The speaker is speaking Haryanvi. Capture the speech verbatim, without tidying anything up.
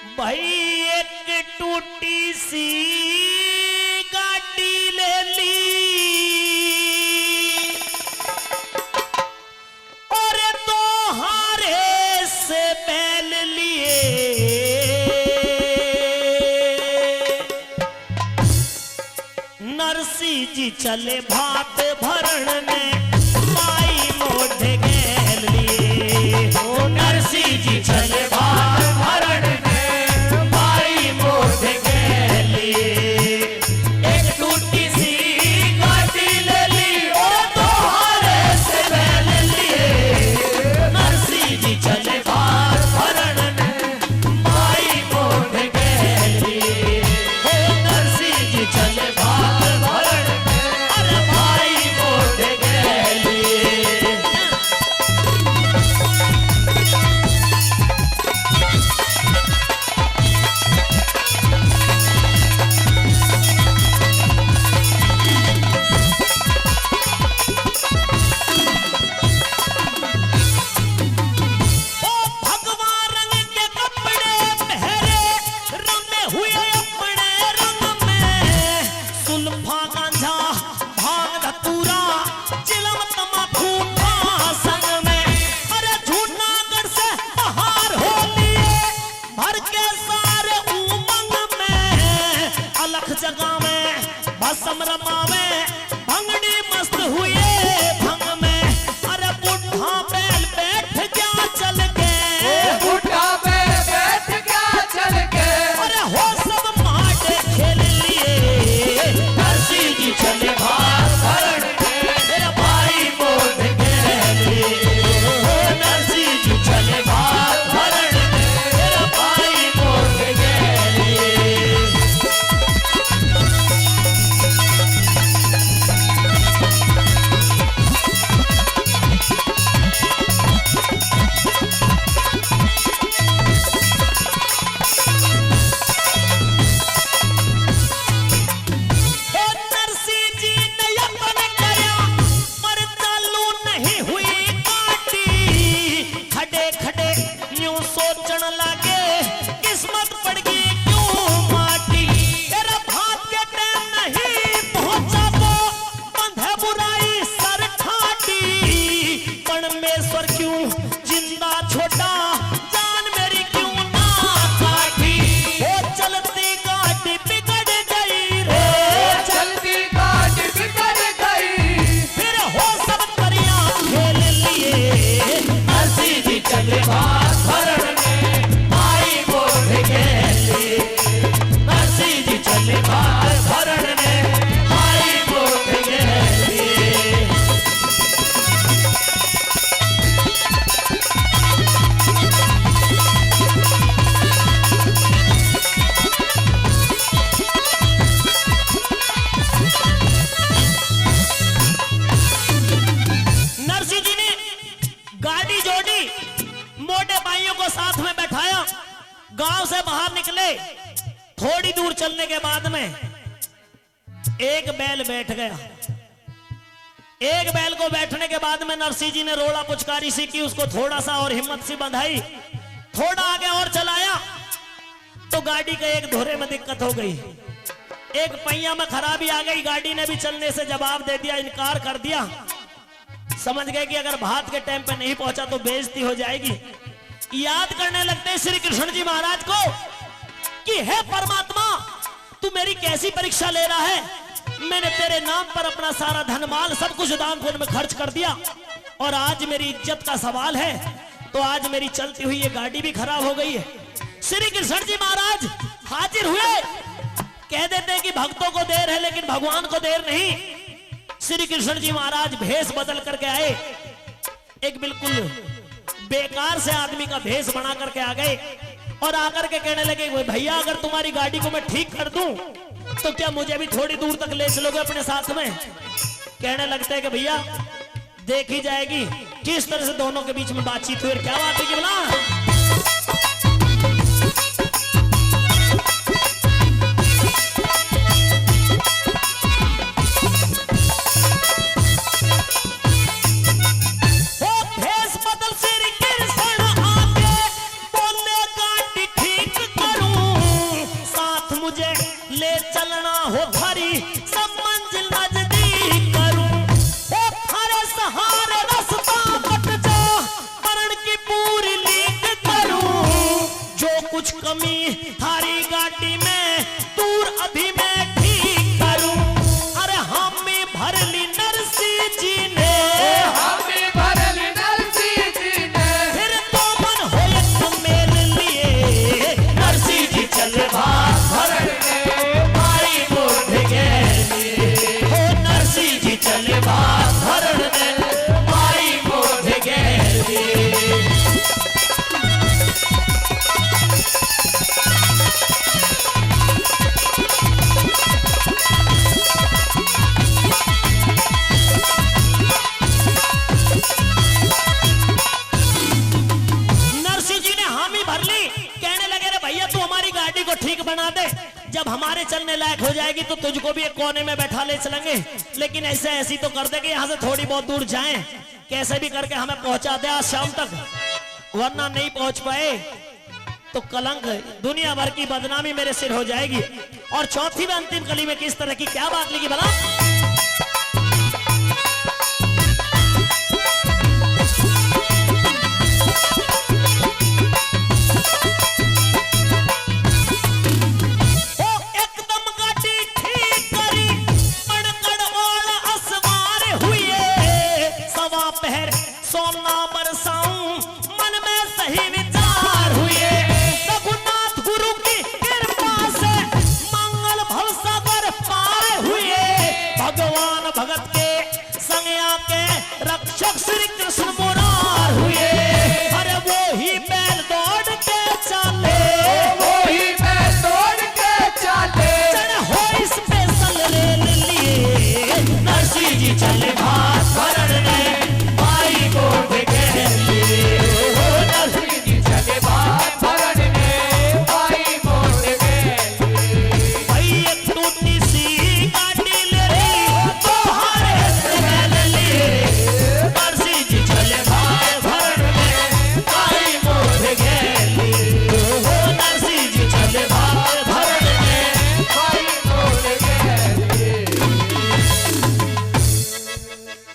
भाई, एक टूटी सी गाड़ी ले ली और दो हारे से बैल लिए। नरसी जी चले भात भरण में, माई मोढ़े गैल लिए। ओ नरसी जी चले भात भरण में, माई मोढ़े गैल लिए। एक टूटी सी गाड़ी ले ली, ओ दोहारे से बैल लिए। नरसी जी चले भात भरण में, माई मोढ़ गैली, हे नरसी जी चले भात भरण, अरे माई मोढ़ गैली। ओ भगवा रंग के कपड़े पहरे, रमे हुए अपने रंग में। सुल्फा गांजा भांग धतूरा, चिलम तमाकू का संग में। अरे जूनागढ़ से बाहर हो लिए, भर के सारे उमंग में। अलख जगावे, भस्म रमावे, भंगड़ी मस्त हुए भंग में। अरे बूढ़ा बैल बैठ गया चल के, ओ बूढ़ा बैल बैठ गया चल के। अरे हो सब माटे खेल लिए, नरसी जी चले भात भरण में, मेरा भाई मोढ़ गैली। ओ नरसी जी चले भात भरण में, मेरा भाई मोढ़ गैली। ओ नरसी जी ने यतन करया, पर चालू नहीं हुई गाड़ी। खड़े खड़े यूं सोचण लागे, किस्मत पड़गी क्यों माटी। तेरा भात के टाइम नहीं पहुंचा वो, बंधे बुराई सर ठाटी। परमेश्वर क्यों जिंदा छोड़ा, जान मेरी क्यों ना काटी। वो चलती गाड़ी बिगड़ गई रे, चलती गाड़ी बिगड़ गई। फिर हो सब दरिया खेल लिए, नरसी जी चले भात भरण में, माई मोढ़ गैली। नरसी जी चले भात भरण में, माई मोढ़ गैली। नरसी जी ने गाड़ी जोड़ी, मोटे भाइयों को साथ में बैठाया, गांव से बाहर निकले। थोड़ी दूर चलने के बाद में एक बैल बैठ गया। एक बैल को बैठने के बाद में नरसी जी ने रोड़ा पुचकारी सी की, उसको थोड़ा सा और हिम्मत सी बंधाई, थोड़ा आगे और चलाया तो गाड़ी के एक धुरे में दिक्कत हो गई, एक पहिया में खराबी आ गई। गाड़ी ने भी चलने से जवाब दे दिया, इनकार कर दिया। समझ गए कि अगर भात के टाइम पे नहीं पहुंचा तो बेइज्जती हो जाएगी। याद करने लगते हैं श्री कृष्ण जी महाराज को कि हे परमात्मा, तू मेरी कैसी परीक्षा ले रहा है? मैंने तेरे नाम पर अपना सारा धन माल, सब कुछ दान पुण्य में खर्च कर दिया और आज मेरी इज्जत का सवाल है, तो आज मेरी चलती हुई ये गाड़ी भी खराब हो गई है। श्री कृष्ण जी महाराज हाजिर हुए, कह देते हैं कि भक्तों को देर है लेकिन भगवान को देर नहीं। श्री कृष्ण जी महाराज भेष बदल करके आए, एक बिल्कुल बेकार से आदमी का भेष बना करके आ गए और आकर के कहने लगे, "भैया, अगर तुम्हारी गाड़ी को मैं ठीक कर दूं तो क्या मुझे भी थोड़ी दूर तक ले चलोगे अपने साथ में?" कहने लगते हैं कि भैया, देखी जाएगी किस तरह से दोनों के बीच में बातचीत हुई और क्या बात हुई कि बोला। ओ भेष बदल श्री कृष्ण आके बोले, "गाड़ी ठीक करूं।" हो थारी सब मंजिल नजदीक करूं, हो थारे सहारे रास्ता कट जा, मरण की पूरी लीक करूं। जो कुछ कमी थारी गाड़ी में, दूर अभी मैं ठीक करूं। अरे हामी भर ली नरसी जी ने, हामी भर ली नरसी जी ने। फिर तो मन होए मेल लिए, नरसी जी चले भाग भरण ने, माई मोध गैली। हो नरसी जी चले भाग भरण ने, माई मोध गैली। नरसिंह जी ने हामी भर ली, कहने लगे, "रे भैया, तू हमारी गाड़ी को ठीक बना दे, जब हमारे चलने लायक हो जाएगी तो तुझको भी एक कोने में बैठा ले चलेंगे, लेकिन ऐसे ऐसी तो कर दे कि यहाँ से थोड़ी बहुत दूर जाएं, कैसे भी करके हमें पहुंचा दे आज शाम तक, वरना नहीं पहुंच पाए तो कलंक, दुनिया भर की बदनामी मेरे सिर हो जाएगी।" और चौथी में अंतिम कली में किस तरह की क्या बात लिखी भला?